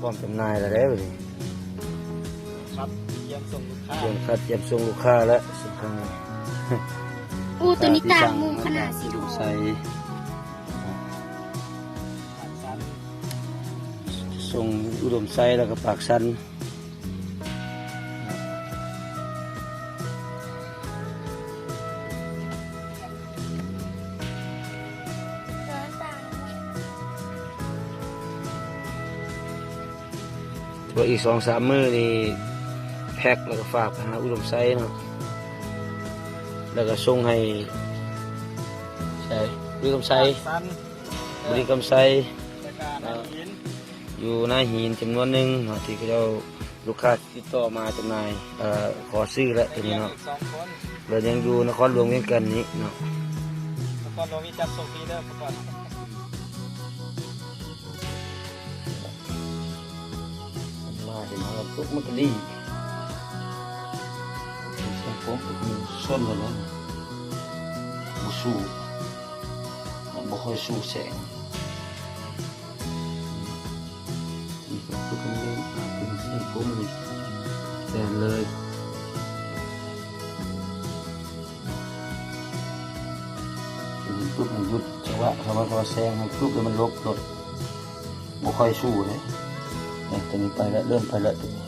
ພ້ອມຈຳໜ່າຍແລ້ວເດ້ ນີ້ ຄັດຕຽມສົ່ງລູກຄ້າ ຕຽມຄັດຕຽມສົ່ງລູກຄ້າແລ້ວ ເສັ້ນທາງນີ້. ໂອ້ ໂຕນີ້ຕ່າງໝູ່ຂະໜາດຊິ ອຸດົມໄຊ ປາກຊັນ ສົ່ງອຸດົມໄຊ ແລ້ວກໍປາກຊັນ. ວ່າອີກສອງສາມມື້ນີ້ແພັກແລ້ວກໍຝາກໄປຫາອຸດົມໄຊເນາະ ແລ້ວກໍສົ່ງໃຫ້ ໃສ ອຸດົມໄຊ ປາກຊັນ ບໍລິຄຳໄຊ ແລ້ວກໍໜ້າຫີນ ຢູ່ໜ້າຫີນຈຳນວນໜຶ່ງເນາະ ທີ່ເຂົາເຈົ້າ ລູກຄ້າຕິດຕໍ່ມາຈຳໜ່າຍ ເອີ ຂໍຊື້ແຫຼະ ຕົວນີ້ເນາະ ແລ້ວຍັງຢູ່ນະຄອນຫຼວງວຽງຈັນນີ້ເນາະ ນະຄອນຫຼວງວຽງຈັນ ໂຊກດີເດີ ປະກອນ ມາເຫັນເຮົາຕົກມັນກໍດີ ສັງຄົມມັນຊົນກັນແລ້ວ ບໍ່ສູ້ ມັນບໍ່ຄ່ອຍສູ້ແສງ. ນີ້ກໍຄືກັນເລີຍ ອ່າ ເປັນເສັ້ນຜົມນີ້ແລ່ນເລີຍ ເຫັນປຸບມັນຢຸດຈັງຫວະ ຖ້າວ່າ ຖ້າວ່າແຊງໃຫ້ປຸບແລ້ວມັນຫຼົບໂລດ ບໍ່ຄ່ອຍສູ້ເດ້. ນີ້ ຕົວນີ້ໄປແລ້ວ ເລີ່ມໄປແລ້ວ ຕົວນີ້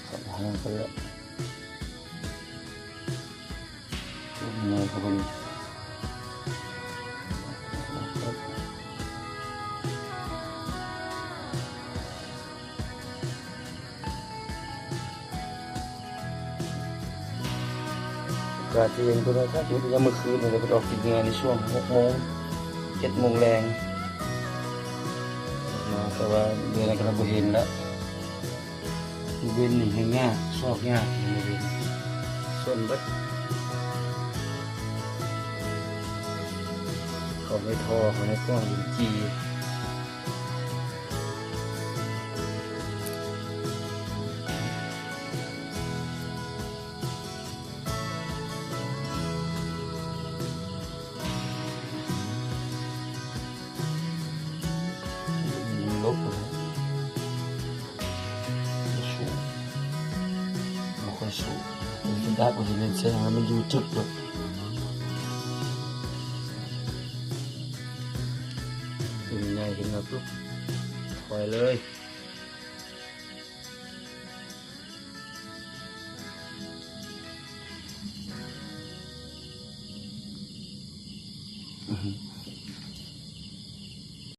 ເຂົ້າທາງໄປແລ້ວ. ຕົວໃຫຍ່ເຂົ້າໄປນີ້ ກາດຊິເຫັນເພິ່ນວ່າ ຄັນຢູ່ຍາມມື້ຄືນນີ້ ເພິ່ນອອກກິນເຫຍື່ອໃນຊ່ວງຫົກໂມງ ເຈັດໂມງແລງ ມາ ແຕ່ວ່າດຽວນີ້ກໍບໍ່ເຫັນແລ້ວ. ເວັນນີ້ແຮ່ງຍາກ ຊອກຍາກ ເວັນນີ້ຊົນເບິດ ເຂົ້າໃນທໍ່ ເຂົ້າໃນກ້ອງດິນຈີ່. ມັນຫຼົບ ບໍ່ສູ້ ບໍ່ຄ່ອຍສູ້ ມັນດັກ ມັນຊິເປັນເສັ້ນ ມັນຢູ່ຈຸດໂລດ. ເປັນໃຫຍ່ຂຶ້ນມາປຸບ ຖອຍເລີຍ. ອືຮຶ